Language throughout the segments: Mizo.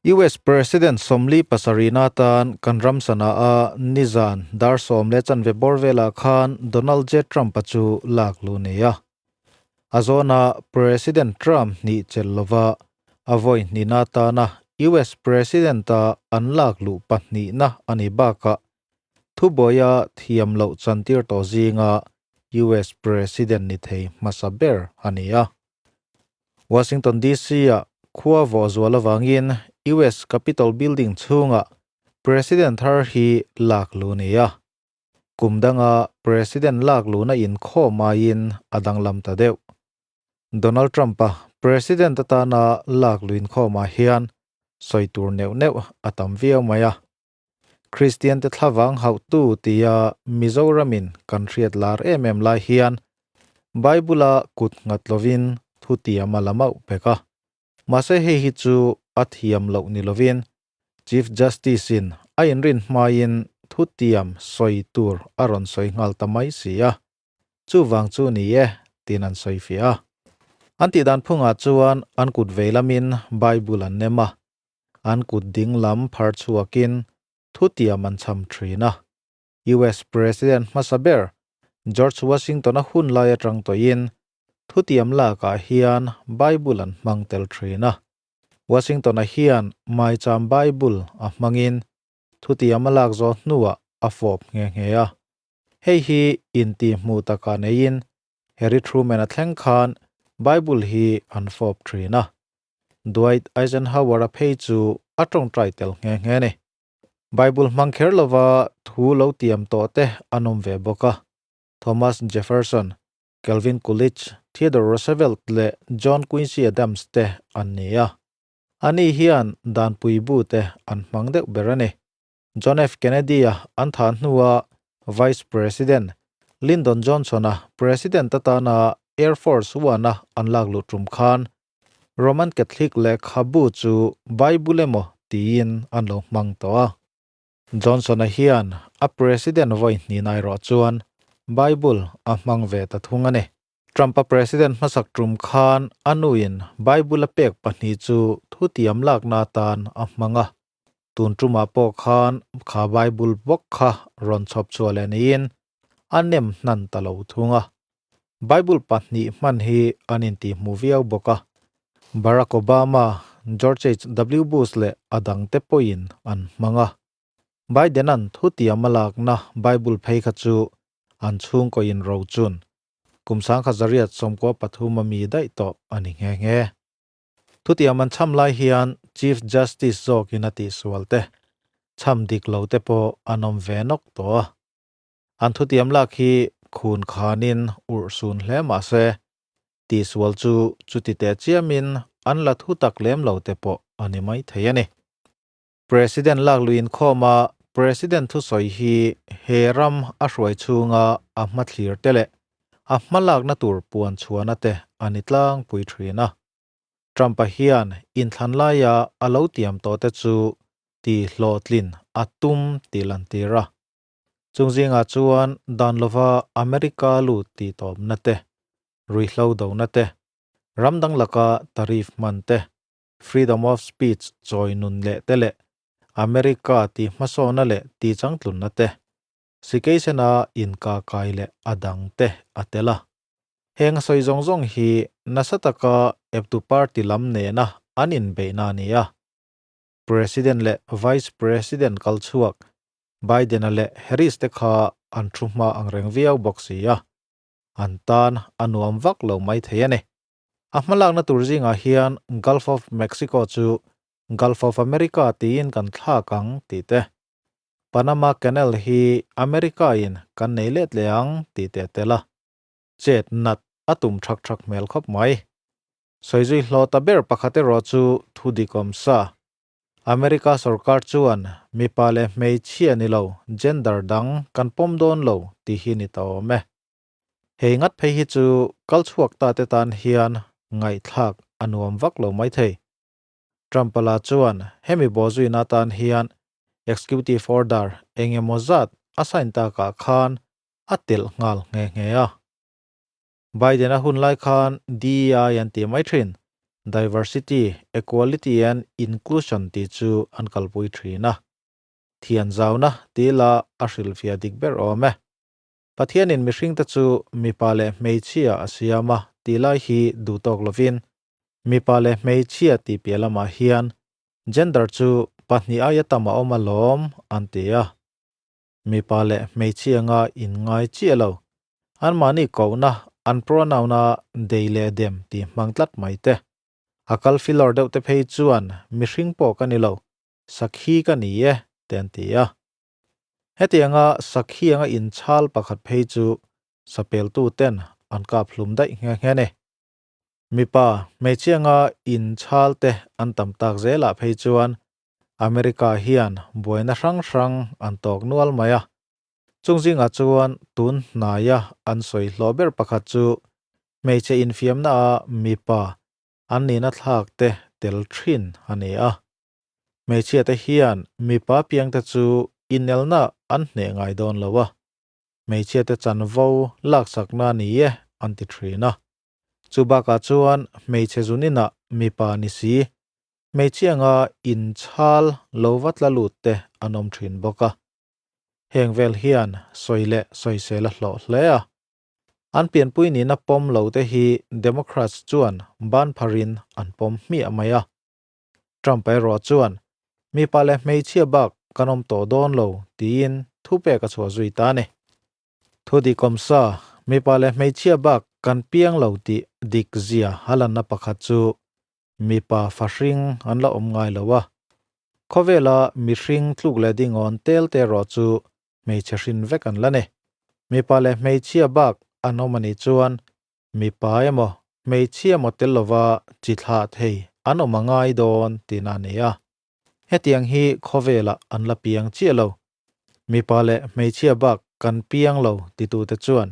US President 47na atan kan ram sana a nizan dar 10:15 bawr velah khan Donald J Trump-a chu lak lu nei a. A zawna President Trump hnih chelh lova a vawi hnihna atana US President-a an lak luh pahnihna a ni bakah thubuaia thiam loh chantir tawh zinga US President ni thei hmasa ber a ni a. Washington DC-ah khua vawh zual avangin US Capitol Building chhungah President thar hi lak lu ni a. Kum danga President lak luhna inkhawm aiin a danglam ta deuh. Donald Trump-a President atana lak luh inkhawmah hian sawi tur neuh neuh a tam viau mai a. Kristian te thlavang hauhtu tia Mizoramin kan hriat lar em em lai hian Bible-a kut nghat lovin thutiam a la mauh pek a. Mahse hei hi chu a thiam loh ni lovin Chief Justice-in a inrin hmain thutiam sawi tur a rawn sawi nghal ta mai si a. Chuvang chu ni e, tiin an sawi fiah a. An tihdan phungah chuan an kut vei lamin Bible an nem a, an kut ding lam phar chhuakin thutiam an chham thin a. US President hmasa ber George Washington-a hun lai atang tawhin thutiam lakah hian Bible an hmang tel thin a. Washington-a hian maicham Bible a hmangin thutiam a lak zawh hnuah a fawp nghe nghe a. Hei hi intihhmuh takah neiin Harry Truman-a thleng khan Bible hi an fawp thin a. Dwight Eisenhower-a phei chu a tawngtai tel nghe nghe a ni. Bible hmang kher lova thu lo tiam tawh te an awm ve bawk a. Thomas Jefferson, Calvin Coolidge, Theodore Roosevelt leh John Quincy Adams te an ni a. Ani hian danpui bu te an hmang deuh ber a ni. John F. Kennedy-a an thah hnua Vice President Lyndon Johnson-a President atana Air Force One-a an lak luh tum khan Roman Catholic lehkhabu chu Bible emaw tiin an lo hmang tawh a. Johnson-a hian a President vawi hnih erawh chuan Bible a hmang ve ta thung a ni. Trump-a President hmasak tum khan a nuin Bible a pek pahnih chu thutiam lakna atan a hmang a. Tun tumah pawh khan kha Bible bawk kha rawn chhawp chhuah leh niin a nem hnan ta lo thung a. Bible pahnih hman hi an intihhmuh viau bawk a. Barack Obama, George HW Bush leh a dangte pawhin an hmang a. Biden-a'n thutiam a lakna Bible phei kha chu an chhungkaw inrochun kum 1993 a mi daih tawh a ni nghe nghe. Thutiam an chham lai hian Chief Justice zawkin a tihsual te, chham dik lo te pawh an awm ve nawk tawh a. An thutiam lak hi khun khanin urh sun hle mah se, tihsual chu chuti teh chiamin an la thu tak lem lo te pawh a ni mai thei a ni. President lak lui inkhawma President thusawi hi he ram a hruai chhunga a hmathlir te leh a hmalakna tur puan chhuahna te a ni tlangpui thin a. Trump-a hian inthlan laia a lo tiam tawh te chu ti hlawhtlin a tum tih lantir a. Chung zingah chuan dan lova America lut tih tawpna te, ruihhlo dona te, ram dang laka tariff hman te, Freedom of Speech chawi nun leh te leh America tih hmasawna leh tih changtlunna te, Sikeisena inkakai leh a dang te a tel a. Heng a sawi zawng zawng hi nasa taka eptu party lam nena an inbeihna a ni a. President leh Vice President kal chhuak Biden-a leh Harris te kha an thu hma ang reng viau bawk si a, an tan a nuam vak lo mai thei a ni. A hmalakna tur zingah hian Gulf of Mexico chu Gulf of America tiin kan thlak ang tih te, Panama Canal hi America-in kan nei let leh ang tih te a tel a. Chet nat a tum thak thak hmel khawp mai. Sawizui hlawh ta ber pakhat erawh chu thu dikawm sa. America sorkar chuan mipa leh hmeichhia ni lo gender dang kan pawm dawn lo tih hi ni ta awm e. Hei ngat phei hi chu kal chhuak ta te tan hian ngaihthlak a nuam vak lo mai thei. Trump-a chuan hemi bawhzuina atan hian Executive Order eng emaw zat a sign takah khan a telh nghal nghe nghe a. Biden-a hun lai khan DEI an ti mai thin. Diversity, Equality and Inclusion tih chu an kalpui thin a. Thian zauna ti la a hrilhfiah dik ber awm e. Pathianin mihringte chu mipa leh hmeichhia a siam a tih lai hi duh tawk lovin, mipa leh hmeichhia tih piah lamah hian gender chu pahnih aia tam a awm alawm an ti a. Mipa leh hmeichhia nga inngai chiah lo. Anmahni kohna, an pronoun-a dei leh dem tih hmang tlat mai te. A kal filawr deuh te phei chuan mihring pawh ka ni lo, sakhi ka ni e te an ti a. Hetianga sakhi anga inchhal pakhat phei chu sapeltu ten an kap hlum daih nghe nghe a ni. Mipa, hmeichhia anga inchhal te an tam tak zelah phei chuan America hian buaina hrang hrang an tawk nual mai a. Chung zingah chuan tun hnaia an sawi hlawh ber pakhat chu hmeichhe infiamna a mipa an nihna thlak te tel thin a ni a. Hmeichhia te hian mipa piangte chu inelna an hneh ngai dawn lo a, hmeichhia te chanvo laksakna a ni e an ti thin a. Chu bakah chuan hmeichhe zuninah mipa ni si, hmeichhia anga inchhal lo va tla lut te an awm thin bawk a. Heng vel hian sawi leh sawisel a hlawh hle a. An pianpui nihna pawm lo te hi Democrats chuan ban pharin an pawm hmiah mai a. Trump erawh chuan, Mipa leh hmeichhia bak kan awm tawh dawn lo, tiin thupek a chhuah zui ta a ni. Thu dikawmsa, mipa leh hmeichhia bak kan piang lo tih dik zia a lanna pakhat chu mipa fahring an la awm ngai lo a. Khawvela mihring tluk leh dingawn tel te erawh chu hmeichhe hrin vek an la ni. Mipa leh hmeichhia bak an awm a nih chuan mipa emaw hmeichhia emaw tel lova chi thlah thei an awm a ngai dawn tihna a ni a. Hetiang hi khawvelah an la piang chiah lo. Mipa leh hmeichhia bak kan piang lo titute chuan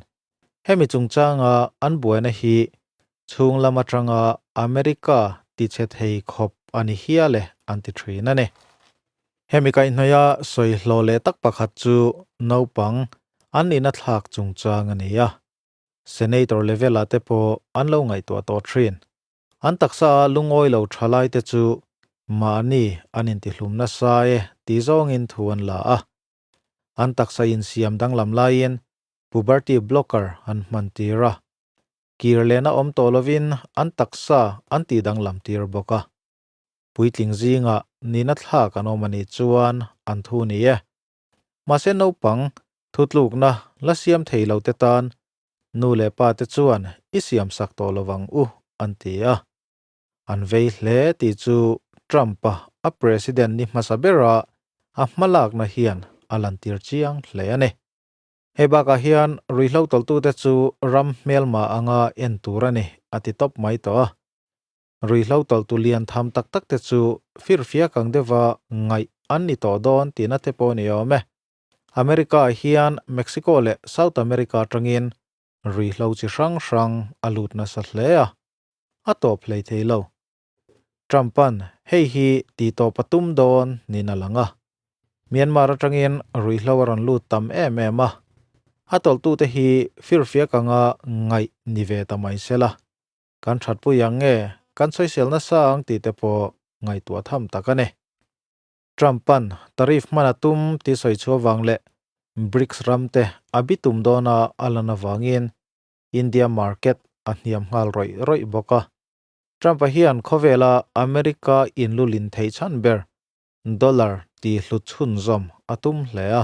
hemi chungchanga an buaina hi chhung lam atanga America tichhe thei khawp a ni hial e an ti thin a ni. Hemi kaihhnawih a sawi hlawh leh tak pakhat chu naupang an nihna thlak chungchang a ni a. Senator level-ah te pawh an lo ngaihtuah tawh thin. An taksa a lungawi lo tha lai te chu mahni an intihlum nasa e tih zawngin thu an la a. An taksa insiam danglam laiin puberty blocker an hman tir a. Kir lehna awm tawh lovin an taksa an tih danglam tir bawk a. Puitling zingah nihna thlak an awm a nih chuan an thu ni e. Mahse naupang thutlukna la siam thei lo te tan Nu leh pa te chuan i siam sak tawh lo vang u an ti a. An vei hle tih chu Trump-a a president ni hmasa bera a hmalakna hian a lantir chiang hle a ni. Hei bakah hian ruihhlo tawlhtute chu ram hmelma anga en tur a ni a ti tawp mai tawh a. Ruihhlo tawlhtu lian tham tak tak te chu firfiak ang deuha ngaih an ni tawh dawn tihna te pawh a ni awm e. America hian Mexico leh South America atangin ruihhlo chi hrang hrang a lut nasa hle a, a tawp hlei thei lo. Trump-a'n hei hi tih tawp a tum dawn niin a lang a. Myanmar atangin ruihhlo a rawn lut tam em em a, a tawlhtute hi firfiak anga ngaih ni ve ta mai se la, kan thatpui ang nge kan sawisel nasa ang tih te pawh ngaihtuah tham tak a ni. Trump-a'n tariff hman a tum tih sawi chhuah vang leh BRICS ram te a bi tum dawna a lan avangin India market a hniam nghal rawih rawih bawk a. Trump-a hian khawvela America inlulin theih chhan ber dollar tih hlut chhunzawm a tum hle a.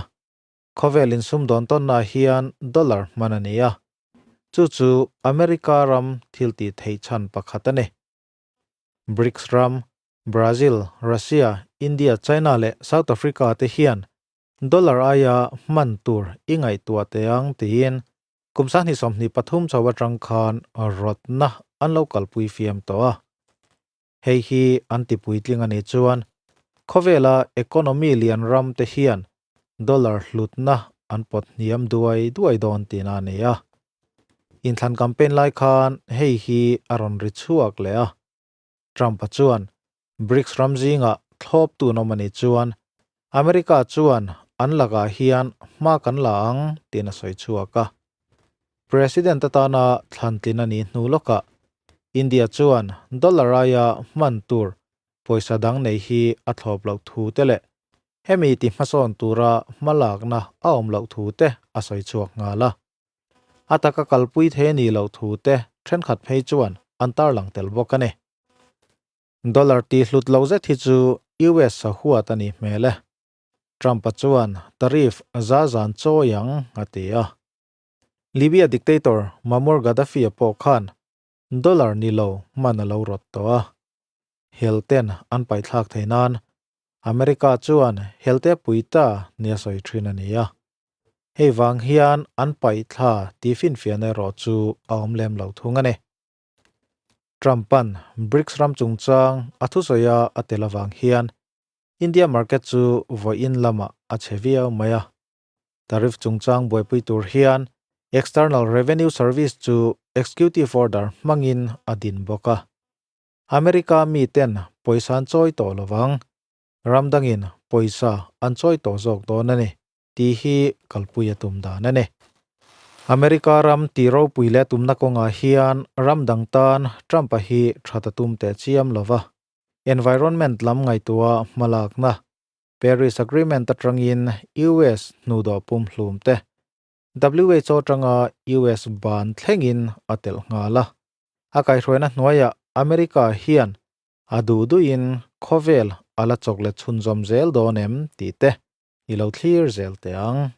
Khawvel insumdawn tawnnaah hian dollar hman a ni a, chu chu America ram thil tih theih chhan pakhat a ni. BRICS ram Brazil, Russia, India, China leh South Africa te hian dollar aia hman tur i ngaihtuah teh ang tiin kum 2023 chho atang khan rawtna an lo kalpui fiam tawh a. Hei hi an ti puitling a nih chuan khawvela economy lian ram te hian dollar hlutna an pawt hniam duai duai dawn tihna a ni a. Inthlan campaign lai khan hei hi a rawn ri chhuak leh a. Trump-a chuan BRICS ram zingah thlawptu an awm a nih chuan America chuan an lakah hian hma kan la ang tiin a sawi chhuak a. President atana thlantlin a nih hnu lawkah India chuan dollar aia hman tur pawisa dang nei hi a thlawp loh thu te leh hemi ti hmasawn tura hmalakna a awm loh thu te a sawi chhuak nghal a. A taka kalpui thei a nih loh thu te thenkhat phei chuan an tarlang tel bawk a ni. Dollar tih hlut lo zet hi chu US a huat a nih hmel e. Trump-a chuan tariff za zan chawi ang a ti a. Libya dictator Muammar Gaddafi-a pawh khan dollar ni lo hman a lo rawt tawh a. Hel ten an paihthlak thei nan America chuan helte pui ta nia sawi thin a ni a. Hei vang hian an paihthla tih finfiahna erawh chu a awm lem lo thung a ni. Trump-a'n BRICS ram chungchang a thusawi a a tel avang hian India market chu vawiin lamah a chhe viau mai a. Tariff chungchang buaipui tur hian External Revenue Service chu Executive Order hmangin a din bawk a. America miten pawisa an chawi tawh lovang, ram dangin pawisa an chawi tawh zawk dawn a ni. Tih hi kalpui a tum dan a ni. America ram tih ropui leh tumna kawngah hian ram dang tan Trump-a hi that a tum teh chiam lo va. Environment lam ngaihtuah hmalakna, Paris Agreement atangin US hnuhdawh pumhlum te, WHO atanga US ban thlengin a telh nghal a. A kaihhruaina hnuaiah America hian a duh duhin khawvel a la chawk let chhunzawm zel dawn em tih te i lo thlir zel teh ang.